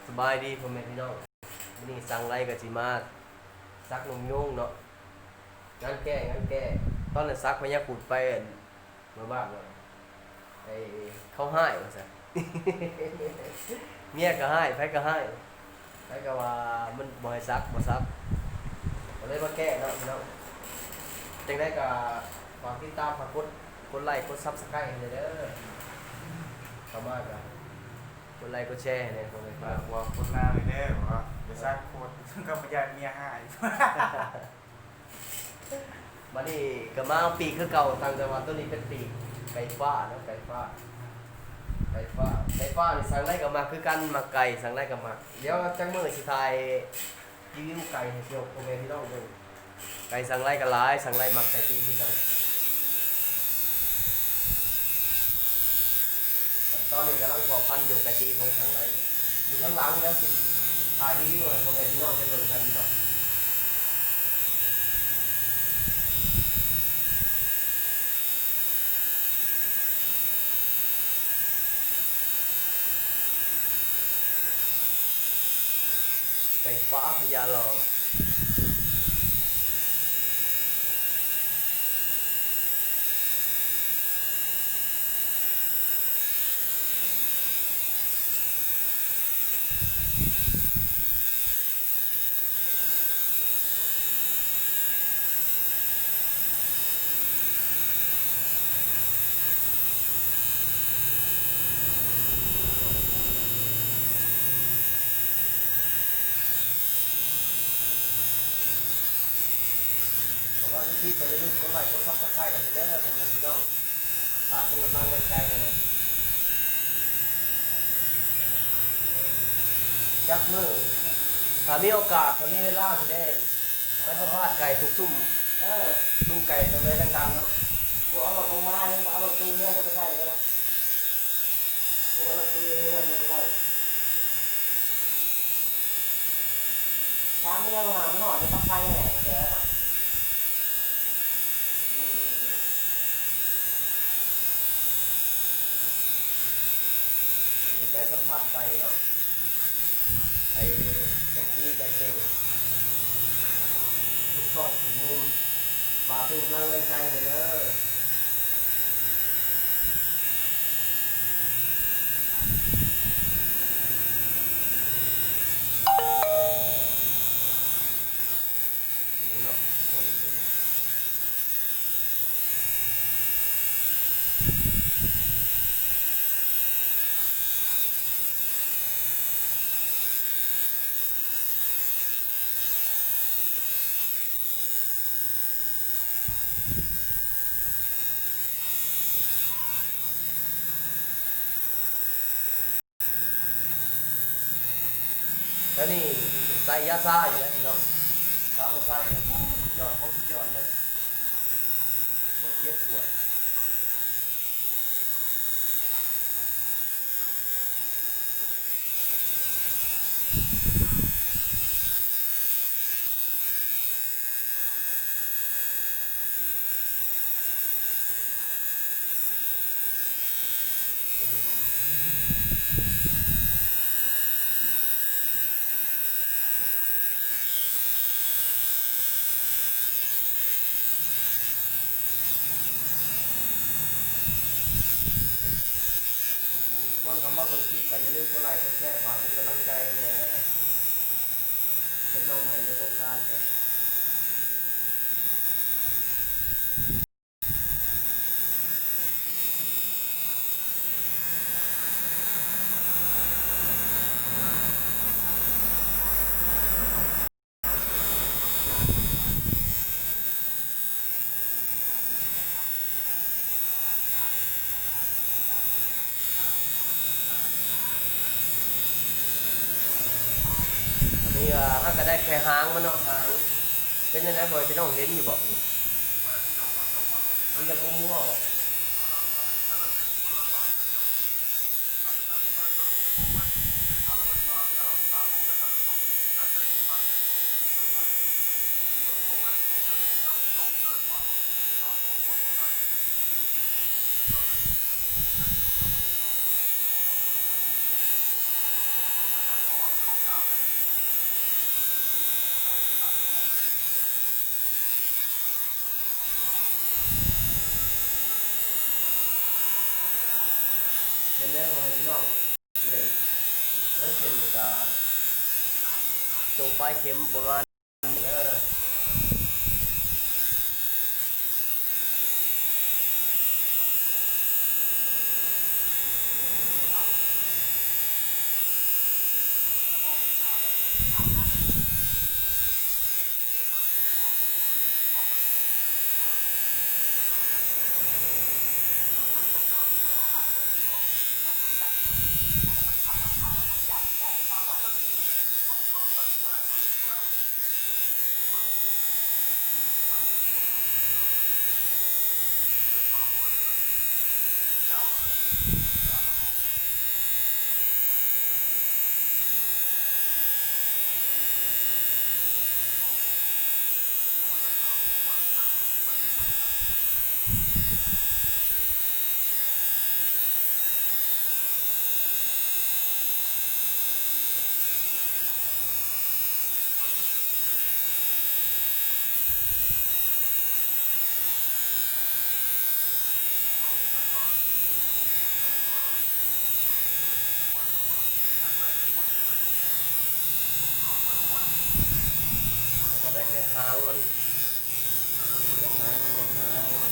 ສະບາຍດີພໍ່ແມ່ພີ່ນ້ອງ, ມື້ນີ້ຊ່າງໄລກໍຊິມາສັກນົມໂຍງເນາະ, ງານແກ້ ງານແກ້. ຕອນນັ້ນສັກພະຍາຄຸດໄປ ອັນ ເມືອບ້ານວ່າ ໄອ້ ເຂົາຮ້າຍວ່າຊັ້ນ, ເມຍກໍຮ້າຍ ໃຜກໍຮ້າຍ, ໃຜກໍວ່າມັນບໍ່ໃຫ້ສັກ ບໍ່ສັກ, ກໍເລີຍມາແກ້ເນາະພີ່ນ້ອງ. ຈັ່ງໃດກໍຝາກຕິດຕາມ ຝາກກົດ ກົດໄລ ກົດ Subscribe ໃຫ້ແດ່ເດີ, ເຂົ້າມາກໍ ກົດໄລກົດແຊໃຫ້ແດ່ພໍ່ແມ່ພີ່ນ້ອງ, ບອກຄົນລາວແດ່ວ່າຢ່າສັກໂຄດ ກໍບໍ່ຢ້ານເມຍຮ້າຍ. ບັດນີ້ກໍມາປີກຄືເກົ່າ, ຕ່າງແຕ່ວ່າໂຕນີ້ເປັນປີກໄກ່ຟ້າເນາະ, ໄກ່ຟ້າ ໄກ່ຟ້າ ໄກ່ຟ້ານີ້ຊ່າງໃດກໍມັກຄືກັນ, ມັກໄກ່ ຊ່າງໃດກໍມັກ. ດຽວຈັກມື້ຊິຖ່າຍ ຣີວິວໄກ່ໃຫ້ພວກພໍ່ແມ່ພີ່ນ້ອງເບິ່ງ. ໄກ່ຊ່າງໄລກໍຫຼາຍ, ຊ່າງໄລມັກໄກ່ຕີຄືກັນ. ຕອນນີ້ກຳລັງເພາະພັນຢູ່ ໄກ່ຕີຂອງຊ່າງໄລ ຢູ່ທາງຫຼັງ, ດຽວຊິຖ່າຍຣີວິວໃຫ້ພໍ່ແມ່ພີ່ນ້ອງໄດ້ເບິ່ງກັນຢູ່ດອກ. ໄຟຟ້າພະຍາລໍ. ຖ້າວ່າ YouTube ກໍຢ່າລືມກົດໄລ ກົດ Subscribe ໃຫ້ເດີ ພໍ່ແມ່ພີ່ນ້ອງ. ຝາກເປັນກຳລັງແຮງໃຈແດ່. ຈັກມື້ ຖ້າມີໂອກາດ ຖ້າມີເວລາຊິໄດ້ໄປສຳພາດໄກ່ທຸກຊຸມ. ເອີ ຊຸມໄກ່ຕົວໃດດັງໆເນາະ. ກູເອົາລົດລົງມາ ເອົາລົດຕູ້ເຮືອນໄປໃຊ້ເດີ. ກູເອົາລົດຕູ້ເຮືອນໄປໃຊ້. ຖາມມັນຍັງຫາມັນຮອດຢູ່ປາກໄຊແຫຼະ ແຕ່ວ່າ ອືມໆໆ ໄປສຳພາດໄກ່ເນາະ, ໄກ່ ໄກ່ຕີ ໄກ່ເກັ່ງ ທຸກຊອກທຸກມຸມ. ຝາກເປັນກຳລັງແຮງໃຈໃຫ້ເດີ. ແລ້ວນີ້ໃສ່ຢາຊາຢູ່ແລ້ວພີ່ນ້ອງ, ຖ້າບໍ່ໃສ່ນີ້ ໂອ້ ສຸດຍອດຂອງສຸດຍອດເລີຍ, ຄົນເຈັບປວດ. ທຸກຜູ້ທຸກຄົນເຂົ້າມາເບິ່ງຄລິບກໍຢ່າລືມກົດໄລກົດແຊ ຝາກເປັນກຳລັງໃຈແດ່ ເປັນນ້ອງໃໝ່ໃນວົງການກໍ. ອັນນີ້ກໍ ເຮົາກໍໄດ້ແຄ່ຫາງມັນເນາະ, ຫາງ. ເປັນຈັ່ງໃດພໍ່ແມ່ພີ່ນ້ອງເຫັນຢູ່ບໍ່ນີ້? ມັນຈະບໍ່ມົວບໍ່? ຕົງປາຍເຂັມປະມານນີ້ເດີ. ກໍໄດ້ແຕ່ຫາງມັນ ແຕ່ຫາງ ແຕ່ຫາງ.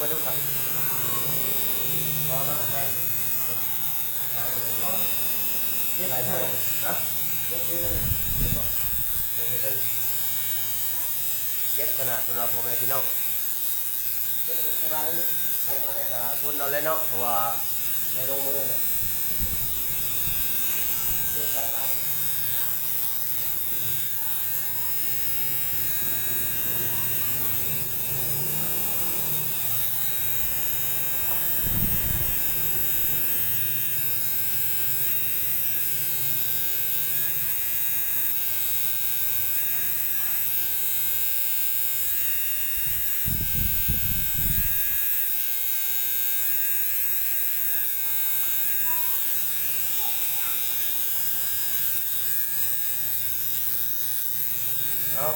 ມາດູກັນ ບໍ່ນະ ແພງ. ເຈັບ ໄລ່ທາງ ຮະ ເຈັບຢູ່ນັ້ນນະ ເຈັບບໍ່? ເຮັດເບິ່ງ ເຈັບຂະໜາດ ເພິ່ນວ່າ ພໍ່ແມ່ພີ່ນ້ອງ ເຈັບຢູ່ຂ້າງຫຼັງ ເຈັບແລ້ວກະທົນເອົາແຫຼະເນາະ ເພາະວ່າໄດ້ລົງມືແລ້ວ ເຈັບຂ້າງຫຼັງ. ເອົາ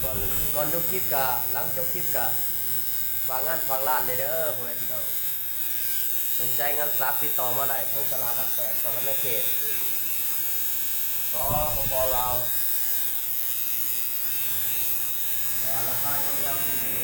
ກ່ອນ ກ່ອນຈົບຄລິບກະ ຫຼັງຈົບຄລິບກະ ຝາກງານຝາກຮ້ານແດ່ເດີ ພໍ່ແມ່ພີ່ນ້ອງ ສົນໃຈງານສັກຕິດຕໍ່ມາໄດ້ທາງຕະຫຼາດຫຼັກແປດ ສະຫວັນນະເຂດ ສປປ ລາວ ລາຄາຍ່ອມເຢາ.